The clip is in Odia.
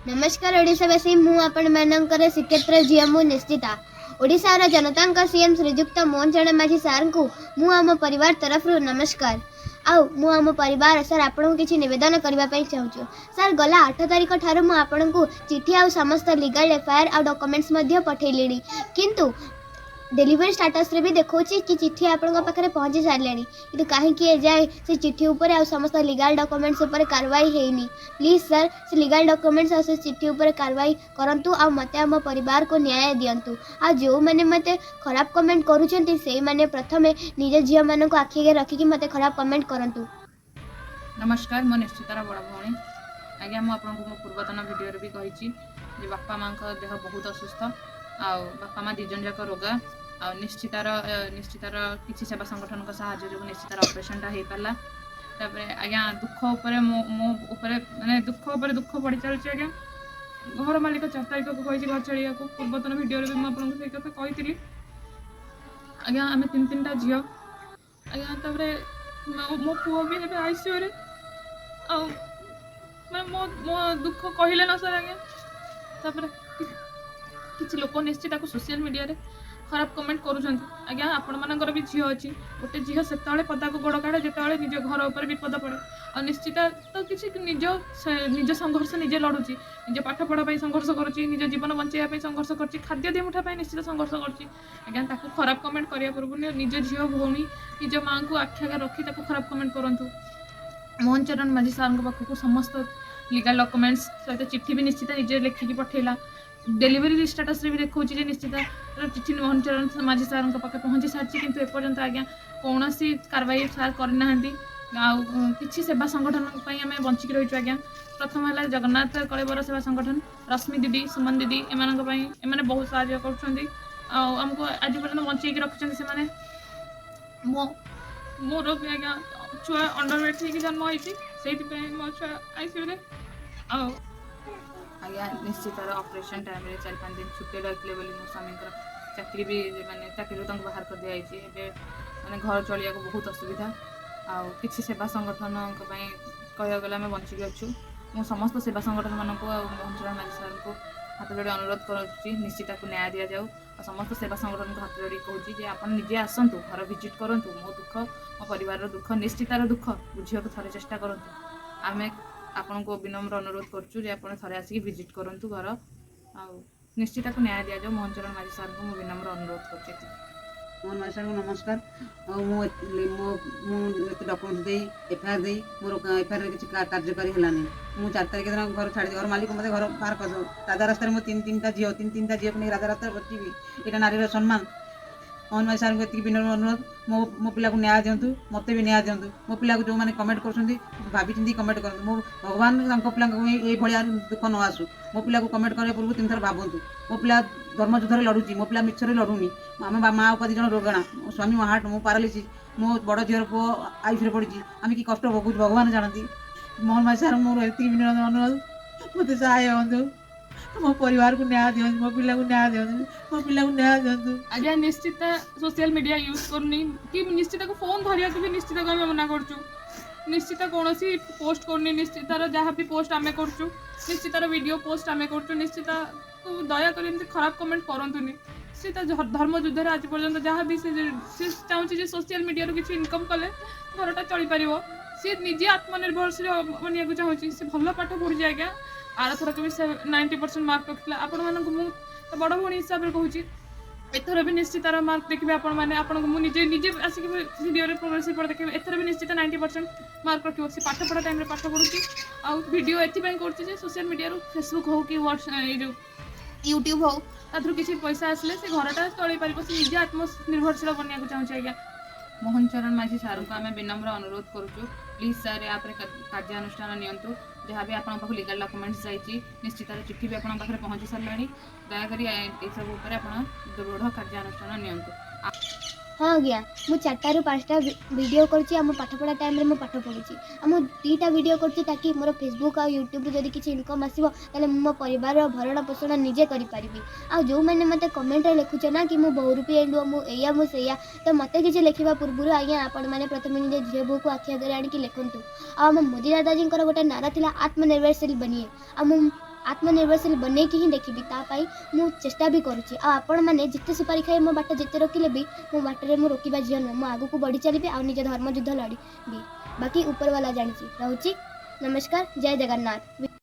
ନମସ୍କାର ଓଡ଼ିଶାବାସୀ, ମୁଁ ଆପଣମାନଙ୍କର ଶ୍ରୀକ୍ଷେତ୍ର ଝିଅ, ମୁଁ ନିଶ୍ଚିତା। ଓଡ଼ିଶାର ଜନତାଙ୍କ ସିଏମ୍ ଶ୍ରୀଯୁକ୍ତ ମୋହନ ଚରଣ ମାଝୀ ସାର୍ଙ୍କୁ ମୁଁ ଆମ ପରିବାର ତରଫରୁ ନମସ୍କାର। ଆଉ ମୁଁ ଆମ ପରିବାର ସାର୍ ଆପଣଙ୍କୁ କିଛି ନିବେଦନ କରିବା ପାଇଁ ଚାହୁଁଛୁ। ସାର୍, ଗଲା 8 ତାରିଖ ଠାରୁ ମୁଁ ଆପଣଙ୍କୁ ଚିଠି ଆଉ ସମସ୍ତ ଲିଗାଲ୍ ଏଫଆଇଆର୍ ଆଉ ଡକୁମେଣ୍ଟସ୍ ମଧ୍ୟ ପଠେଇଲିଣି, କିନ୍ତୁ ଡେଲିଭରି ଷ୍ଟାଟସ୍ରେ ବି ଦେଖାଉଛି କି ଚିଠି ଆପଣଙ୍କ ପାଖରେ ପହଞ୍ଚି ସାରିଲାଣି। କିନ୍ତୁ କାହିଁକି ଏଯାଏଁ ସେ ଚିଠି ଉପରେ ଆଉ ସମସ୍ତ ଲିଗାଲ୍ ଡକୁମେଣ୍ଟସ୍ ଉପରେ କାରବାଇ ହେଇନି? ପ୍ଲିଜ୍ ସାର୍, ସେ ଲିଗାଲ୍ ଡକୁମେଣ୍ଟସ୍ ଆଉ ସେ ଚିଠି ଉପରେ କାରବାଇ କରନ୍ତୁ ଆଉ ମୋତେ ଆମ ପରିବାରକୁ ନ୍ୟାୟ ଦିଅନ୍ତୁ। ଆଉ ଯେଉଁମାନେ ମୋତେ ଖରାପ କମେଣ୍ଟ କରୁଛନ୍ତି, ସେଇମାନେ ପ୍ରଥମେ ନିଜ ଝିଅମାନଙ୍କୁ ଆଖି ଆଗରେ ରଖିକି ମୋତେ ଖରାପ କମେଣ୍ଟ କରନ୍ତୁ। ନମସ୍କାର, ମୁଁ ନିଶ୍ଚିତାର ବଡ଼ ଭଉଣୀ। ଆଜ୍ଞା, ମୁଁ ଆପଣଙ୍କୁ ମୋ ପୂର୍ବତନ ଭିଡ଼ିଓରେ ବି କହିଛି ଯେ ବାପା ମାଆଙ୍କ ଦେହ ବହୁତ ଅସୁସ୍ଥ ଆଉ ବାପା ମା ଦୁଇ ଜଣ ଯାକ ରୋଗା। ଆଉ ନିଶ୍ଚିତାର କିଛି ସେବା ସଂଗଠନଙ୍କ ସାହାଯ୍ୟ ଯୋଗୁଁ ନିଶ୍ଚିତାର ଅପରେସନଟା ହେଇପାରିଲା। ତାପରେ ଆଜ୍ଞା, ଦୁଃଖ ଉପରେ ମୋ ଉପରେ ମାନେ ଦୁଃଖ ଉପରେ ଦୁଃଖ ପଡ଼ି ଚାଲିଛି ଆଜ୍ଞା। ଘର ମାଲିକ 4 ତାରିଖକୁ କହିଛି ଘର ଛାଡ଼ିବାକୁ। ପୂର୍ବତନ ଭିଡ଼ିଓରେ ବି ମୁଁ ଆପଣଙ୍କୁ ସେଇ କଥା କହିଥିଲି। ଆଜ୍ଞା, ଆମେ ତିନି ତିନିଟା ଝିଅ ଆଜ୍ଞା। ତାପରେ ମୋ ପୁଅ ବି ଏବେ ଆଇସିୟୁରେ। ଆଉ ମାନେ ମୋ ମୋ ଦୁଃଖ କହିଲେ ନ ସରେ ଆଜ୍ଞା। ତାପରେ କିଛି ଲୋକ ନିଶ୍ଚିତାକୁ ସୋସିଆଲ ମିଡ଼ିଆରେ ଖରାପ କମେଣ୍ଟ କରୁଛନ୍ତି। ଆଜ୍ଞା, ଆପଣମାନଙ୍କର ବି ଝିଅ ଅଛି। ଗୋଟେ ଝିଅ ସେତେବେଳେ ପଦାକୁ ଗୋଡ଼ କାଢ଼େ ଯେତେବେଳେ ନିଜ ଘର ଉପରେ ବିପଦ ପଡ଼େ। ଆଉ ନିଶ୍ଚିତା ତ କିଛି ନିଜ ସଂଘର୍ଷ ନିଜେ ଲଢ଼ୁଛି। ନିଜ ପାଠ ପଢ଼ା ପାଇଁ ସଂଘର୍ଷ କରୁଛି, ନିଜ ଜୀବନ ବଞ୍ଚେଇବା ପାଇଁ ସଂଘର୍ଷ କରୁଛି, ଖାଦ୍ୟ 2 ମୁଠା ପାଇଁ ନିଶ୍ଚିତ ସଂଘର୍ଷ କରୁଛି। ଆଜ୍ଞା, ତାକୁ ଖରାପ କମେଣ୍ଟ କରିବା ପୂର୍ବରୁ ନିଜ ଝିଅ, ଭଉଣୀ, ନିଜ ମାଆଙ୍କୁ ଆଖି ଆଗରେ ରଖି ତାକୁ ଖରାପ କମେଣ୍ଟ କରନ୍ତୁ। ମୋହନ ଚରଣ ମାଝୀ ସାର୍ଙ୍କ ପାଖକୁ ସମସ୍ତ ଲିଗାଲ ଡକୁମେଣ୍ଟସ୍ ସହିତ ଚିଠି ବି ନିଶ୍ଚିତ ନିଜେ ଲେଖିକି ପଠେଇଲା। ଡେଲିଭରି ଷ୍ଟାଟସ୍ରେ ବି ଦେଖାଉଛି ଯେ ନିଶ୍ଚିତ ଚିଠି ମୋହନ ଚରଣ ମାଝୀ ସାର୍ଙ୍କ ପାଖରେ ପହଞ୍ଚି ସାରିଛି। କିନ୍ତୁ ଏପର୍ଯ୍ୟନ୍ତ ଆଜ୍ଞା କୌଣସି କାରବାଇ ସାର୍ କରିନାହାନ୍ତି। ଆଉ କିଛି ସେବା ସଂଗଠନ ପାଇଁ ଆମେ ବଞ୍ଚିକି ରହିଛୁ ଆଜ୍ଞା। ପ୍ରଥମ ହେଲା ଜଗନ୍ନାଥ କଳେବର ସେବା ସଂଗଠନ, ରଶ୍ମି ଦିଦି, ସୁମନ ଦିଦି, ଏମାନଙ୍କ ପାଇଁ। ଏମାନେ ବହୁତ ସାହାଯ୍ୟ କରୁଛନ୍ତି ଆଉ ଆମକୁ ଆଜି ପର୍ଯ୍ୟନ୍ତ ବଞ୍ଚେଇକି ରଖିଛନ୍ତି ସେମାନେ। ମୋର ବି ଆଜ୍ଞା ଛୁଆ ଅଣ୍ଡର ୱେଟ୍ ହେଇକି ଜନ୍ମ ହେଇଛି, ସେଇଥିପାଇଁ ମୋ ଛୁଆ ଆଇସିୟୁରେ। ଆଉ ଆଜ୍ଞା, ନିଶ୍ଚିତାର ଅପରେସନ୍ ଟାଇମ୍ରେ 4-5 ଦିନ ଛୁଟି ରହିଥିଲେ ବୋଲି ମୋ ସ୍ୱାମୀଙ୍କର ଚାକିରି ବି ମାନେ ଚାକିରିରୁ ତାଙ୍କୁ ବାହାର କରିଦିଆଯାଇଛି। ଏବେ ମାନେ ଘର ଚଳିବାକୁ ବହୁତ ଅସୁବିଧା। ଆଉ କିଛି ସେବା ସଂଗଠନଙ୍କ ପାଇଁ କହିବାକୁ ଗଲେ ଆମେ ବଞ୍ଚିକି ଅଛୁ। ମୁଁ ସମସ୍ତ ସେବା ସଂଗଠନମାନଙ୍କୁ ଆଉ ମୋହନ ଚରଣ ମାଝୀ ସାର୍ଙ୍କୁ ହାତ ଯୋଡ଼ି ଅନୁରୋଧ କରୁଛି, ନିଶ୍ଚିତାକୁ ନ୍ୟାୟ ଦିଆଯାଉ। ଆଉ ସମସ୍ତ ସେବା ସଂଗଠନକୁ ହାତ ଯୋଡ଼ି କହୁଛି ଯେ ଆପଣ ନିଜେ ଆସନ୍ତୁ, ଘର ଭିଜିଟ୍ କରନ୍ତୁ, ମୋ ଦୁଃଖ, ମୋ ପରିବାରର ଦୁଃଖ, ନିଶ୍ଚିତାର ଦୁଃଖ ବୁଝିବାକୁ ଥରେ ଚେଷ୍ଟା କରନ୍ତୁ। ଆମେ ଆପଣଙ୍କୁ ବିନମ୍ର ଅନୁରୋଧ କରୁଛୁ ଯେ ଆପଣ ଥରେ ଆସିକି ଭିଜିଟ୍ କରନ୍ତୁ ଘର ଆଉ ନିଶ୍ଚିତାକୁ ନ୍ୟାୟ ଦିଆଯାଉ। ମୋହନ ଚରଣ ମାଝୀ ସାର୍ଙ୍କୁ ମୁଁ ବିନମ୍ର ଅନୁରୋଧ କରୁଛି, ଏତିକି। ମୋହନ ମାଝୀ ସାର୍ଙ୍କୁ ନମସ୍କାର। ଆଉ ମୁଁ ଏତେ ଡକୁମେଣ୍ଟ ଦେଇ, ଏଫଆଇଆର୍ ଦେଇ, ମୋର ଏଫଆଇଆର୍ରେ କିଛି କାର୍ଯ୍ୟକାରୀ ହେଲାନି। ମୁଁ 4 ତାରିଖ ଦିନ ଘର ଛାଡ଼ି, ଘର ମାଲିକ ମୋତେ ଘର ବାହାର କରିଦେବ। ରାଜା ରାସ୍ତାରେ ମୁଁ ତିନି ତିନିଟା ଝିଅ, ତିନି ତିନିଟା ଝିଅକୁ ନେଇ ରାଜା ରାସ୍ତାରେ ବସିବି, ଏଇଟା ନାରୀର ସମ୍ମାନ? ମୋହନ ମାଝୀ ସାର୍ଙ୍କୁ ଏତିକି ବିନମ୍ର ଅନୁରୋଧ, ମୋ ମୋ ପିଲାକୁ ନ୍ୟାୟ ଦିଅନ୍ତୁ, ମୋତେ ବି ନ୍ୟାୟ ଦିଅନ୍ତୁ। ମୋ ପିଲାକୁ ଯେଉଁମାନେ କମେଣ୍ଟ କରୁଛନ୍ତି, ଭାବିଚିନ୍ତି କମେଣ୍ଟ କରନ୍ତୁ। ମୋ ଭଗବାନ ତାଙ୍କ ପିଲାଙ୍କ ପାଇଁ ଏଇଭଳିଆ ଦୁଃଖ ନ ଆସୁ। ମୋ ପିଲାକୁ କମେଣ୍ଟ କରିବା ପୂର୍ବରୁ ତିନିଥର ଭାବନ୍ତୁ। ମୋ ପିଲା ଧର୍ମଯୁଦ୍ଧରେ ଲଢ଼ୁଛି, ମୋ ପିଲା ମିଛରେ ଲଢ଼ୁନି। ଆମ ମା ବାପା ଦୁଇ ଜଣ ରୋଗଣା, ମୋ ସ୍ୱାମୀ ହାର୍ଟ, ମୁଁ ପାରାଲିସିସ୍, ମୋ ବଡ଼ ଝିଅର ପୁଅ ଆଇସିୟୁରେ ପଡ଼ିଛି। ଆମେ କି କଷ୍ଟ ଭୋଗୁଛୁ ଭଗବାନ ଜାଣନ୍ତି। ମୋହନ ମାଝୀ ସାର୍, ମୋର ଏତିକି ବିନମ୍ର ଅନୁରୋଧ, ମୋତେ ସହାୟ ହୁଅନ୍ତୁ, ମୋ ପରିବାରକୁ ନ୍ୟାୟ ଦିଅନ୍ତୁ, ମୋ ପିଲାକୁ ନ୍ୟାୟ ଦିଅନ୍ତୁ, ମୋ ପିଲାକୁ ନ୍ୟାୟ ଦିଅନ୍ତୁ। ଆଜ୍ଞା, ନିଶ୍ଚିତ ସୋସିଆଲ ମିଡ଼ିଆ ୟୁଜ୍ କରୁନି କି ନିଶ୍ଚିତାକୁ ଫୋନ୍ ଧରିବାକୁ ବି ନିଶ୍ଚିତାକୁ ଆମେ ମନା କରୁଛୁ। ନିଶ୍ଚିତ କୌଣସି ପୋଷ୍ଟ କରୁନି। ନିଶ୍ଚିତାର ଯାହା ବି ପୋଷ୍ଟ ଆମେ କରୁଛୁ, ନିଶ୍ଚିତାର ଭିଡ଼ିଓ ପୋଷ୍ଟ ଆମେ କରୁଛୁ। ନିଶ୍ଚିତାକୁ ଦୟାକରି ଏମିତି ଖରାପ କମେଣ୍ଟ କରନ୍ତୁନି। ସେ ତା ଧର୍ମ ଯୁଦ୍ଧରେ ଆଜି ପର୍ଯ୍ୟନ୍ତ ଯାହା ବି ସେ ସେ ଚାହୁଁଛି ଯେ ସୋସିଆଲ ମିଡ଼ିଆରୁ କିଛି ଇନକମ୍ କଲେ ଘରଟା ଚଳିପାରିବ। ସିଏ ନିଜେ ଆତ୍ମନିର୍ଭରଶୀଳ ବନିବାକୁ ଚାହୁଁଛି। ସେ ଭଲ ପାଠ ପଢ଼ୁଛି ଆଜ୍ଞା। ଆରଥରକ ବି ସେ 90% ମାର୍କ ରଖିଥିଲା। ଆପଣମାନଙ୍କୁ ମୁଁ ତା ବଡ଼ ଭଉଣୀ ହିସାବରେ କହୁଛି, ଏଥର ବି ନିଶ୍ଚିତ ତାର ମାର୍କ ଦେଖିବେ ଆପଣମାନେ। ଆପଣଙ୍କୁ ମୁଁ ନିଜେ ନିଜେ ଆସିକି ଭିଡ଼ିଓରେ ପ୍ରୋଗ୍ରେସ୍ ରିପୋର୍ଟ ଦେଖିବେ। ଏଥର ବି ନିଶ୍ଚିତ 90% ମାର୍କ ରଖିବ। ସେ ପାଠ ପଢ଼ା ଟାଇମ୍ରେ ପାଠ ପଢ଼ୁଛି ଆଉ ଭିଡ଼ିଓ ଏଥିପାଇଁ କରୁଛି ଯେ ସୋସିଆଲ ମିଡ଼ିଆରୁ ଫେସବୁକ୍ ହଉ କି ହ୍ୱାଟ୍ସ ଏଇ ଯେଉଁ ୟୁଟ୍ୟୁବ୍ ହଉ, ତା ଦେହରୁ କିଛି ପଇସା ଆସିଲେ ସେ ଘରଟା ଚଳେଇ ପାରିବ। ସେ ନିଜେ ଆତ୍ମନିର୍ଭରଶୀଳ ବନିବାକୁ ଚାହୁଁଛି ଆଜ୍ଞା। ମୋହନ ଚରଣ ମାଝୀ ସାର୍ଙ୍କୁ ଆମେ ବିନମ୍ର ଅନୁରୋଧ କରୁଛୁ, ପ୍ଲିଜ୍ ସାର୍, ୟା ଉପରେ କାର୍ଯ୍ୟାନୁଷ୍ଠାନ ନିଅନ୍ତୁ। ଯାହା ବି ଆପଣଙ୍କ ପାଖକୁ ଲିଗାଲ୍ ଡକୁମେଣ୍ଟସ୍ ଯାଇଛି, ନିଶ୍ଚିତାର ଚିଠି ବି ଆପଣଙ୍କ ପାଖରେ ପହଞ୍ଚି ସାରିଲାଣି, ଦୟାକରି ଏସବୁ ଉପରେ ଆପଣ ଦୃଢ଼ କାର୍ଯ୍ୟାନୁଷ୍ଠାନ ନିଅନ୍ତୁ। ହଁ ଆଜ୍ଞା, ମୁଁ 4ଟାରୁ 5ଟା ଭିଡ଼ିଓ କରୁଛି। ଆମ ପାଠପଢ଼ା ଟାଇମ୍ରେ ମୁଁ ପାଠ ପଢ଼ୁଛି ଆଉ ମୁଁ 2ଟା ଭିଡ଼ିଓ କରୁଛି ତାକି ମୋର ଫେସବୁକ୍ ଆଉ ୟୁଟ୍ୟୁବ୍ରୁ ଯଦି କିଛି ଇନକମ୍ ଆସିବ, ତାହେଲେ ମୁଁ ମୋ ପରିବାରର ଭରଣ ପୋଷଣ ନିଜେ କରିପାରିବି। ଆଉ ଯେଉଁମାନେ ମୋତେ କମେଣ୍ଟରେ ଲେଖୁଛ ନା କି ମୁଁ ବହୁରୂପୀ ଏଣ୍ଡୁଅ, ମୁଁ ଏଇଆ, ମୁଁ ସେଇଆ, ତ ମୋତେ କିଛି ଲେଖିବା ପୂର୍ବରୁ ଆଜ୍ଞା ଆପଣମାନେ ପ୍ରଥମେ ନିଜ ଝିଅ ବୋହୂକୁ ଆଖି ଆଗରେ ଆଣିକି ଲେଖନ୍ତୁ। ଆଉ ଆମ ମୋଦି ଦାଦାଜୀଙ୍କର ଗୋଟେ ନାରା ଥିଲା, आत्मनिर्भरशील बनिए। ଆଉ ମୁଁ ଆତ୍ମନିର୍ଭରଶୀଳ ବନେଇକି ହିଁ ଦେଖିବି। ତା ପାଇଁ ମୁଁ ଚେଷ୍ଟା ବି କରୁଛି। ଆଉ ଆପଣମାନେ ଯେତେ ସୁପାରି ଖାଇ ମୋ ବାଟ ଯେତେ ରୋକିଲେ ବି ମୋ ବାଟରେ ମୁଁ ରୋକିବା ଝିଅ ନୁହେଁ। ମୁଁ ଆଗକୁ ବଢ଼ି ଚାଲିବି ଆଉ ନିଜ ଧର୍ମ ଯୁଦ୍ଧ ଲଢ଼ିବି। ବାକି ଉପରବାଲା ଜାଣିଛି। ରହୁଛି, ନମସ୍କାର, ଜୟ ଜଗନ୍ନାଥ।